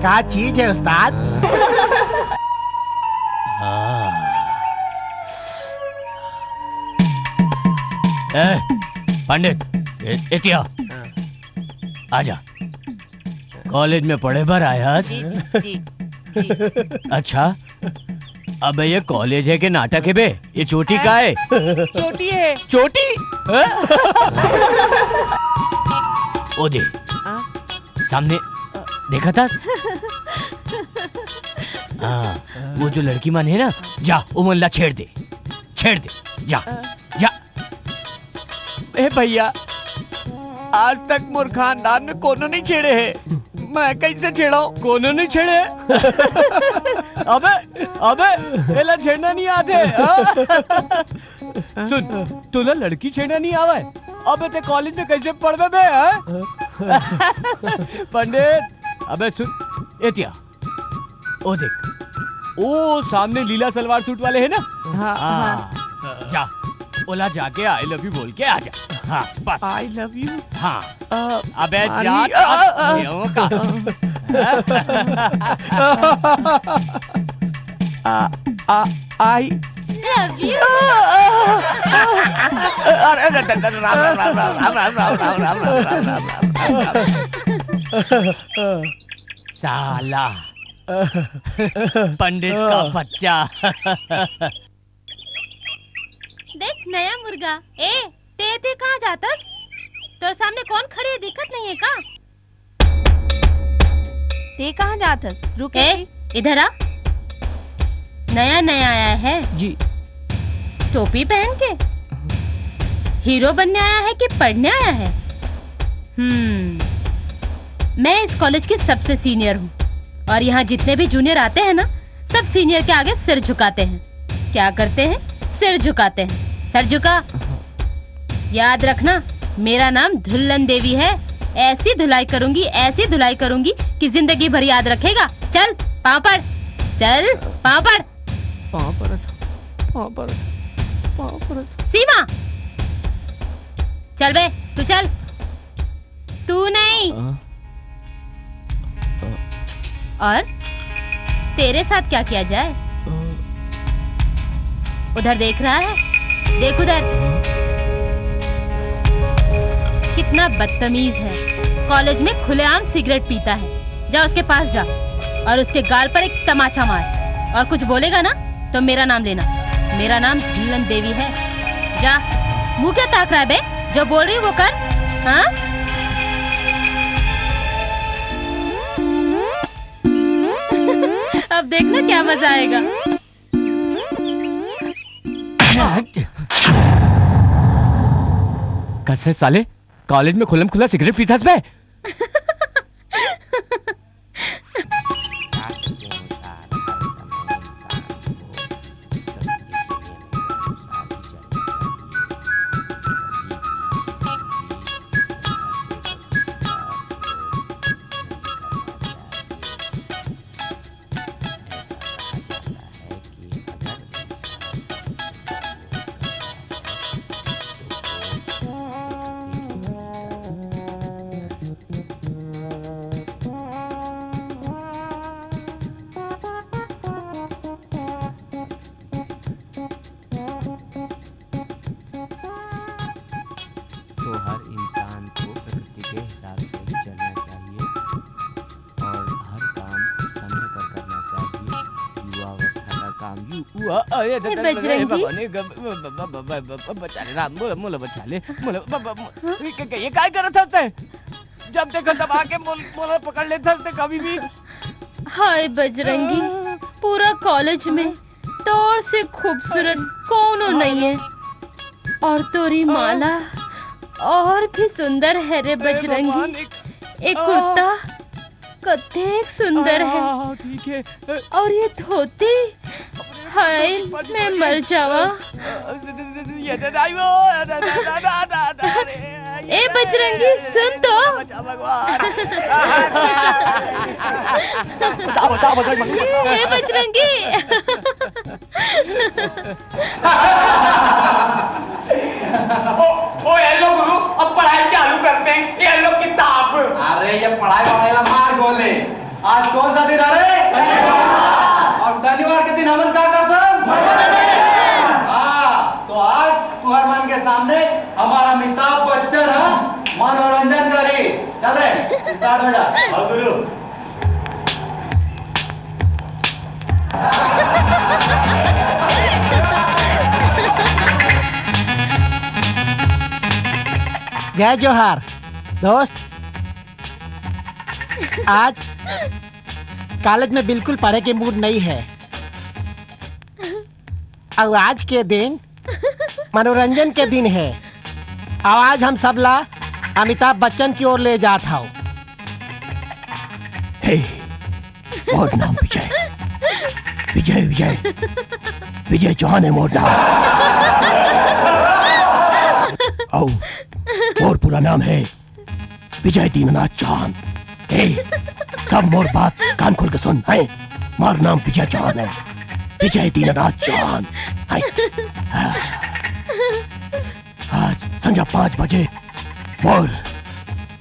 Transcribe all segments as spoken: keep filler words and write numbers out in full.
का चीज है उस्ताद? हाँ। ए, पंडित, ए, एतिया। आजा। कॉलेज में पढ़े बर आयस? जी, जी, जी, जी। अच्छा, अबे ये कॉलेज है के नाटक है बे? ये चोटी का है? चोटी है। चोटी? हाँ? ओ दे, हाँ? सामने देखा था? हाँ, वो जो लड़की मन है ना, जा, वो मन ला छेड़ दे, छेड़ दे, जा, जा। ए भैया, आज तक मोर खानदान में कोनो नहीं छेड़े है, मैं कैसे छेड़ाऊं? कोनो नहीं छेड़े है? अबे, अबे, एला छेड़ना नहीं आते, हाँ? सुन, तोला लड़की छेड़ना नहीं आवे? अबे ते कॉलेज में कैसे पढ़बे बे, हाँ? पंडित, अबे सुन, एतिया, ओ देख, ओ सामने लीला सलवार सूट वाले है ना? हाँ, हाँ। जा, ओला जाके I love you बोल के आ जा। हाँ, बस। I love you। हाँ। अ, अबे मानी, जा, अ, अ, अ, ये वो का। आ, आ, I love you। अरे, अरे, अरे, राम, राम, राम। साला। पंडित का बच्चा। देख नया मुर्गा। ए, ते, ते कहाँ जातस? तोर सामने कौन खड़े है, दिखत नहीं है का? ते कहाँ जातस? रुक ए, इधर आ। नया नया आया है। जी। टोपी पहन के? हीरो बनने आया है कि पढ़ने आया है? हम्म, मैं इस कॉलेज की सबसे सीनियर हूँ और यहाँ जितने भी जूनियर आते हैं ना, सब सीनियर के आगे सिर झुकाते हैं। क्या करते हैं? सिर झुकाते हैं। सर झुका। याद रखना, मेरा नाम धुल्लन देवी है। ऐसी धुलाई करूंगी, ऐसी धुलाई करूंगी कि जिंदगी भर याद रखेगा। चल, पाँव पड़। चल, पाँव पड़। पाँव पड़त, पाँव पड़त, पाँव पड़त। सीमा, चल बे, तू चल। तू नहीं। हाँ। और तेरे साथ क्या किया जाए? उधर देख रहा है, देख उधर। कितना बदतमीज है, कॉलेज में खुलेआम सिगरेट पीता है। जा उसके पास जा और उसके गाल पर एक तमाचा मार, और कुछ बोलेगा ना तो मेरा नाम लेना, मेरा नाम धुल्लन देवी है। जा, मुंह क्या ताक रहा है बे? जो बोल रही वो कर। हाँ, अब देखना क्या मजा आएगा। कस रे साले, कॉलेज में खुल्लम खुल्ला सिगरेट पीथस बे? तो हर इंसान को प्रकृति के हिसाब से ही चलना चाहिए और हर काम समय पर करना चाहिए। युवावस्था का काम यु-, युवा, अरे, हे बजरंगी। भगवान, हे ग-, ब-, ब-, बचा ले राम, मोला, मोला बचा ले, मोला, ब-, ब-, ब-, ये, ये, ये काय करत हस तैं? जब देखो तब आके मोल-, मोला पकड़ लेथस तैं कभी भी। हाय बजरंगी, पूरा कॉलेज में तोर से खूबसूरत कोनो नहीं है। और तोरी माला और भी सुंदर है रे बजरंगी। एक कुर्ता कतेक सुंदर है। और ये धोती, हाय, मैं मर जावा। ए बजरंगी, सुन तो। ए बजरंगी। ओ, ओ, ये लो गुरु, अब पढ़ाई चालू करते हैं। ये लो किताब। अरे, ये पढ़ाई वाले ला मार गोले। आज कौन सा दिन, अरे, और शनिवार के दिन हमन का करथन? हाँ, तो आज तुहर मन के सामने हमारा अमिताभ बच्चन ह मनोरंजन करी। चल रे, start हो जा। हाँ गुरु। जय जोहार दोस्त। आज कॉलेज में बिल्कुल पढ़े के मूड नहीं है। अउ आज के दिन मनोरंजन के दिन है। अउ आज हम सब ला अमिताभ बच्चन की ओर ले जात हव। हे, मोर नाम विजय, विजय, विजय, विजय चौहान है मोर नाम। अउ मोर पूरा नाम है विजय दीननाथ चौहान। ए, सब मोर बात कान खोल के सुन, है? मोर नाम विजय चौहान है, विजय दीननाथ चौहान। है? आज संझा पाँच बजे मोर,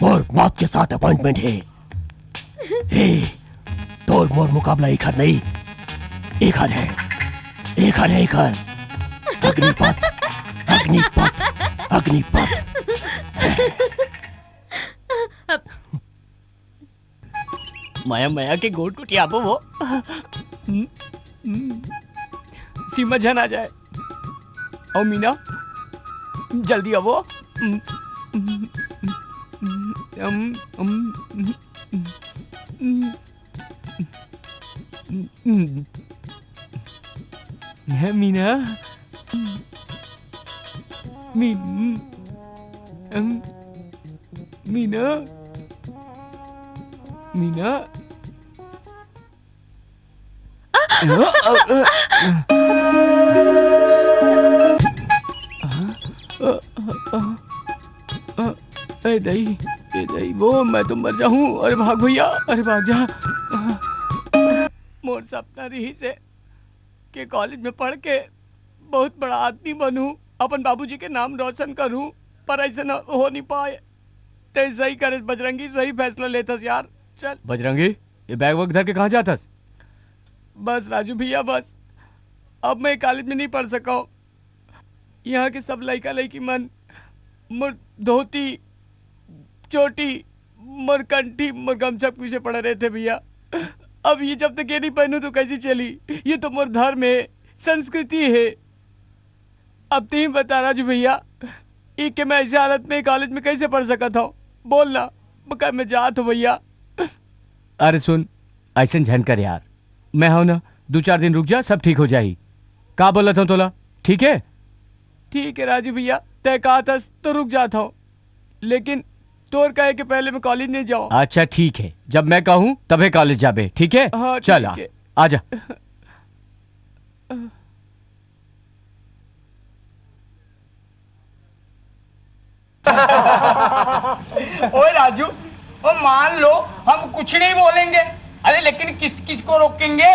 मोर मौत के साथ अपॉइंटमेंट है। ए, तोर मोर मुकाबला एखर नहीं, एखर है, एखर है, एखर। अग्निपथ, अग्निपथ, अग्निपथ। मया मया के गोड़ टूटियाबो वो। हम्म, हम्म। सीमा झन आ जाए। अउ मीना, जल्दी आवो। हम्म, हम्म, हम्म, हम्म, हम्म, हम्म। है मीना। मी-, अम, मीना। मीना। ए दाई, ए दाई, वो मैं तो मर जाऊं। अरे भाग भैया, अरे भाग जा। मोर सपना रहिस हे के कॉलेज में पढ़ के बहुत बड़ा आदमी बनूं, अपन बाबूजी के नाम रोशन करूं, पर ऐसे न हो नहीं पाए। ते सही करे बजरंगी, सही फैसला लेथस यार। चल। बजरंगी, ये बैग वैग धर के कहाँ जाथस? बस राजू भैया, बस, अब मैं कॉलेज में नहीं पढ़ सका हूँ। यहाँ के सब लइका लइकी मन मोर धोती, चोटी, मोर कंठी, मोर गमछा के पीछे पड़े रहते भैया। अब ये जब तक ये नहीं पहनू तो कैसे चली? ये तो मोर धर्म है, संस्कृति है। अब तहीं बता राजू भैया, ई के मैं ऐसे हालत में कॉलेज में कैसे पढ़ सकत हूँ? बोल ना, बका मैं जात हूँ भैया। अरे सुन, ऐसन झन कर यार, मैं हूं ना, दू चार दिन रुक जा, सब ठीक हो जाही। का बोलत हूं तोला, ठीक है? ठीक है राजू भैया, तय कहा था तो रुक जात हूं, लेकिन तोर कहे के पहले मैं कॉलेज नहीं जाऊं। अच्छा ठीक है, जब मैं कहूं तबे कॉलेज जाबे, ठीक है? हाँ, चल ठीक आ, है। आजा। ओए राजू, ओ मान लो हम कुछ नहीं बोलेंगे, अरे लेकिन किस किस को रोकेंगे?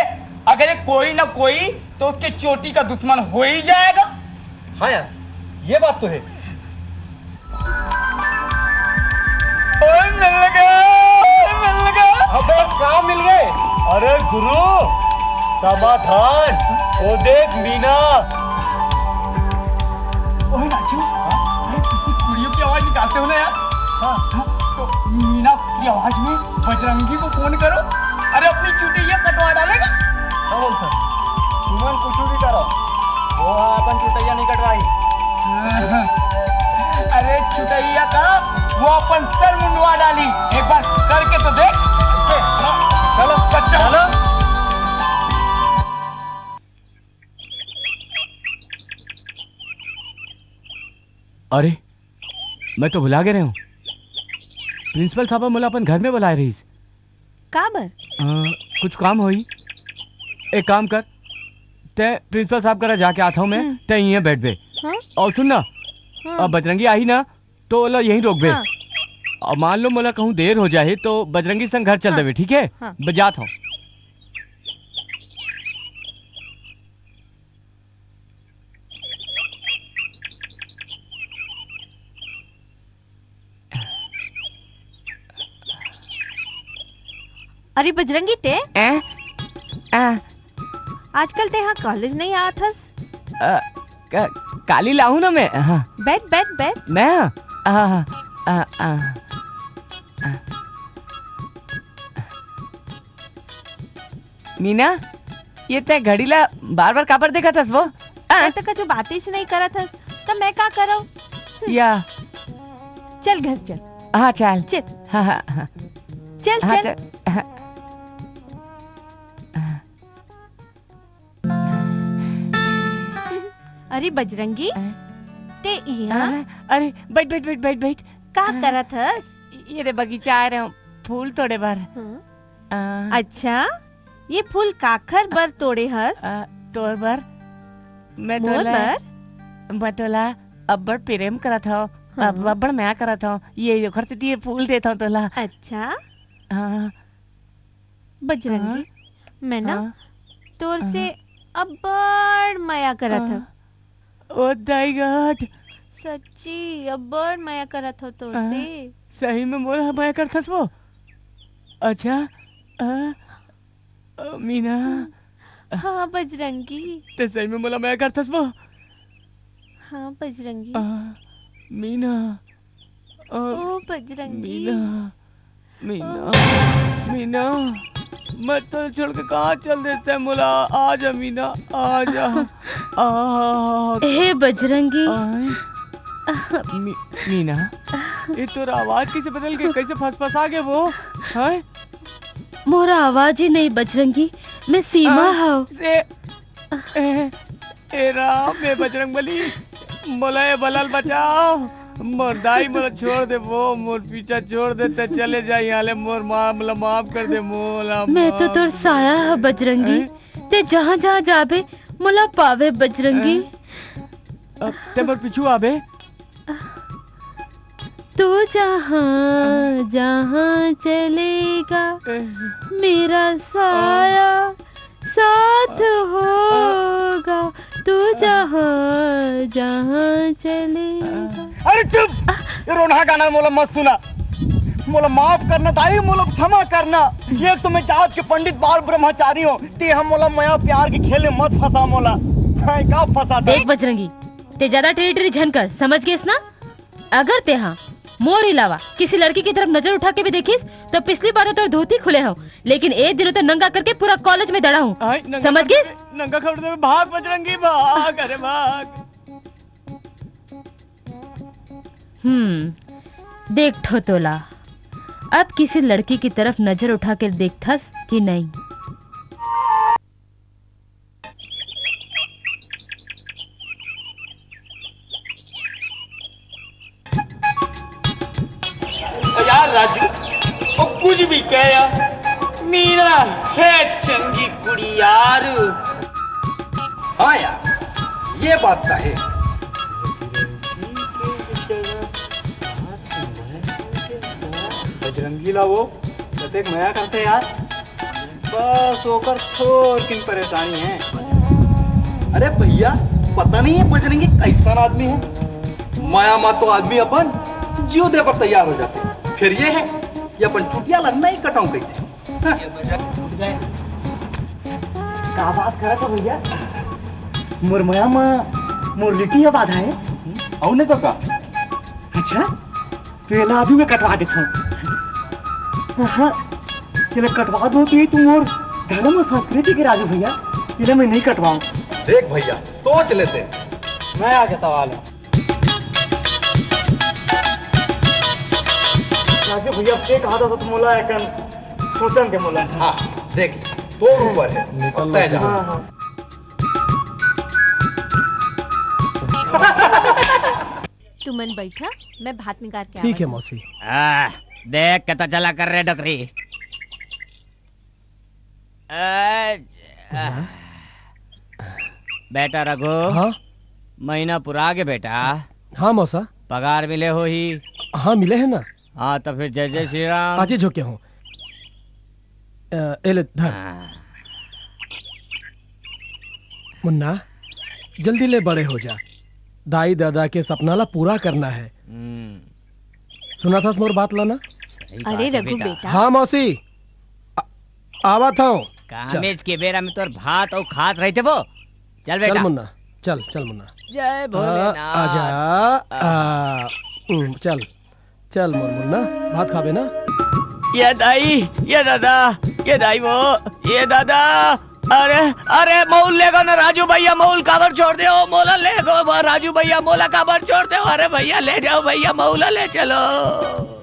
अगर ये कोई ना कोई तो उसके चोटी का दुश्मन हो ही जाएगा। हाँ यार, ये बात तो है। ओए मिल गया, मिल गया। अबे का मिल गए? अरे गुरु, समाधान। वो देख मीना। ओए राजू, अरे किसी कुड़ियों की आवाज निकालते हो ना यार। हाँ। तो मीना की आवाज में बजरंगी को फोन करो। अरे अपनी चुटैया कटवा डालेगा। हाँ बोल सर, तुमन कुछ भी करो, वो अपन चुटैया नहीं कटवाई। अरे चुटैया का, वो अपन सर मुंडवा डाली। एक बार करके तो देख। चलो, चलो। अरे, मैं तो भुला गे रहेंव। प्रिंसिपल साहब मोला अपन घर में बुलाए रहिस। का बर? अ, कुछ काम होही। एक काम कर, तैं प्रिंसिपल साहब करा जाके आत हंव मैं, हम्म। तैं इहें बैठबे। हाँ? अउ सुन ना, हाँ। अब बजरंगी आही ना, तो ओला यहीं रोकबे। हाँ। अउ मान लो मोला कहूँ देर हो जाही, तो बजरंगी संग घर चल हाँ। देबे, ठीक है? हाँ। मैं जात हंव। अरे बजरंगी, ते? ए? आ, आजकल ते हा कॉलेज नहीं आत हस? आ, का-, काली लाहूं ना मैं। हाँ। बैठ, बैठ, बैठ। मैं? हाँ। आ, आ, आ, आ। मीना, ये ते घड़ी ला बार-बार काबर देखत हस वो? आ? मैं तो कछु बातिस नहीं करत हस, त मैं का करव? या। चल घर चल। हाँ, चल। चल। हाँ, हाँ, हाँ। चल, हाँ, चल। चल। हाँ। अरे बजरंगी, अ? ते इहाँ? अ, अरे, बैठ, बैठ, बैठ, बैठ, बैठ। का अ, करत हस? ये रे बगीचा आए रहे हूँ, फूल तोड़े बर। हाँ। अ, अच्छा, ये फूल काखर बर तोड़े हस? अ, तोर बर। मैं मोर तोला, बर? मैं तोला अब्बड़ प्रेम करत हव, हाँ। अब-, अब्बड़ मया करत हव। ये ओखर सेती ये फूल देत हव तोला। अच्छा। हाँ। बजरंगी, हाँ? मैं ना हाँ? तोर से हाँ? अब्बड़ मया करत हव। हाँ। Oh my God। सच्ची, अब्बड़ मया करत हव तोर हाँ? से। सही में मोला मया करथस वो? अच्छा, आ, आ, मीना। हाँ, बजरंगी। ते सही में मोला मया करथस वो? हाँ, बजरंगी। आ, मीना। आ, ओ, बजरंगी। मीना, मीना, ओ। मीना, मैं तो छोड़ के कहाँ चल देते हैं मोला? आ जा मीना, आ जा। आ, हे बजरंगी। आए? मी-, मीना, ये तोर आवाज कैसे बदल गए? कैसे फसफसा गए वो? हैं? मोर आवाज ही नहीं बजरंगी, मैं सीमा आ, हव। से, ए, ए राम, ए बजरंग बली, मोला ए बला ले बचाव। मोर दाई मोला छोड़ दे वो, मोर पीछा छोड़ दे, ते चले जा यहाँ ले, मोर माँ मोला माफ कर दे, मोला मैं तो माफ तोर कर दे। साया ह बजरंगी, ए? ते जहाँ जहाँ जाबे मोला पावे बजरंगी। ए? अब ते मोर पीछू आबे? तू जहाँ जहाँ चलेगा, ए। मेरा साया साथ होगा, तू जहाँ जहाँ चलेगा। अरे चुप! ये रोनहा गाना मोला मत सुना। मोला माफ करना दाई, मोला क्षमा करना। ये तो मैं जात के पंडित बाल ब्रह्मचारी हूँ। ते हम मोला मया प्यार के खेल में मत फंसा मोला। हाँ, का फंसा देख बजरंगी, ते ज्यादा टेढ़ी टेढ़ी झन कर, समझ गेस ना? अगर तेहा मोर अलावा किसी लड़की की तरफ नजर उठा के भी देखिस, तो पिछली बार तो तोर धोती खुले हव, लेकिन ए दिन तो नंगा करके पूरा कॉलेज में दड़ा हूँ। आय, नंगा समझ कर गेस? देबे, नंगा कर देबे, भाग बजरंगी, भाग, अरे भाग। हम्म, देख ठो तोला, अब किसी लड़की की तरफ नजर उठा के देखथस कि नहीं? यार राजू, वो कुछ भी कह यार, मीना है चंगी कुड़ी यार। हाँ यार, ये बात तो है। बजरंगी ला वो कतेक मया करथे यार। बस ओकर थोरकिन परेशानी है। अरे भैया, पता नहीं है बजरंगी कैसन आदमी है। मया मा तो आदमी अपन जीव दे बर तैयार हो जाथे, फिर ये है, ये अपन चुटिया ला नहीं कटाऊं कहिथे। हाँ। का बात करत हो भैया? मोर मया मा मोर लिट्टी अब आधा है। अउ नहीं तो का? अच्छा, तो एला अभी मैं कटवा देथव। हाँ, एला कटवा दो तो ये तुम और धर्म और संस्कृति के राजू भैया, एला मैं नहीं कटवाऊं। देख भैया, सोच लेते। मैं आगे सवाल है। राजू भैया, ये कहा था तो मोला एकन सोचन के मोला। हाँ, देख, तोर ऊपर है। निकल तय लो जा। हाँ, हाँ। तुमन बैठा, मैं भात निकाल के ठीक आवत है हूँ। मौसी। आ, देख के तो चला कर रे डोकरी। आ, हाँ? बेटा रघु, हाँ? महीना पुरा गे बेटा। हाँ मौसा। पगार मिले होही? हाँ मिले है ना। हाँ, तो फिर जय जय श्री राम। आजे झोंके हूँ। अ, ए ले, धर। हाँ। मुन्ना, जल्दी ले बड़े हो जा। दाई दादा के सपना ला पूरा करना है। हम्म। सुना था मोर बात ला ना? सही अरे बात है रघु बेटा। बेटा। हाँ मौसी। अ, आवत हूँ। कामेज के बेरा में तोर भात अउ खात रहिथे वो। चल चल बेटा। मुन्ना, चल, चल मुन्ना। जय आ, भोलेनाथ। आजा। आ, हम्म, चल, चल मोर मुन्ना, भात खाबे ना? ये दाई, ये दादा, ये दाई वो, ये दादा। अरे, अरे, मऊल ले गो ना राजू भैया, मऊल काबर छोड़ दे हो? मोला ले गो वो राजू भैया, मोला काबर छोड़ दे हो? अरे भैया, ले जाओ भैया, मऊला ले चलो।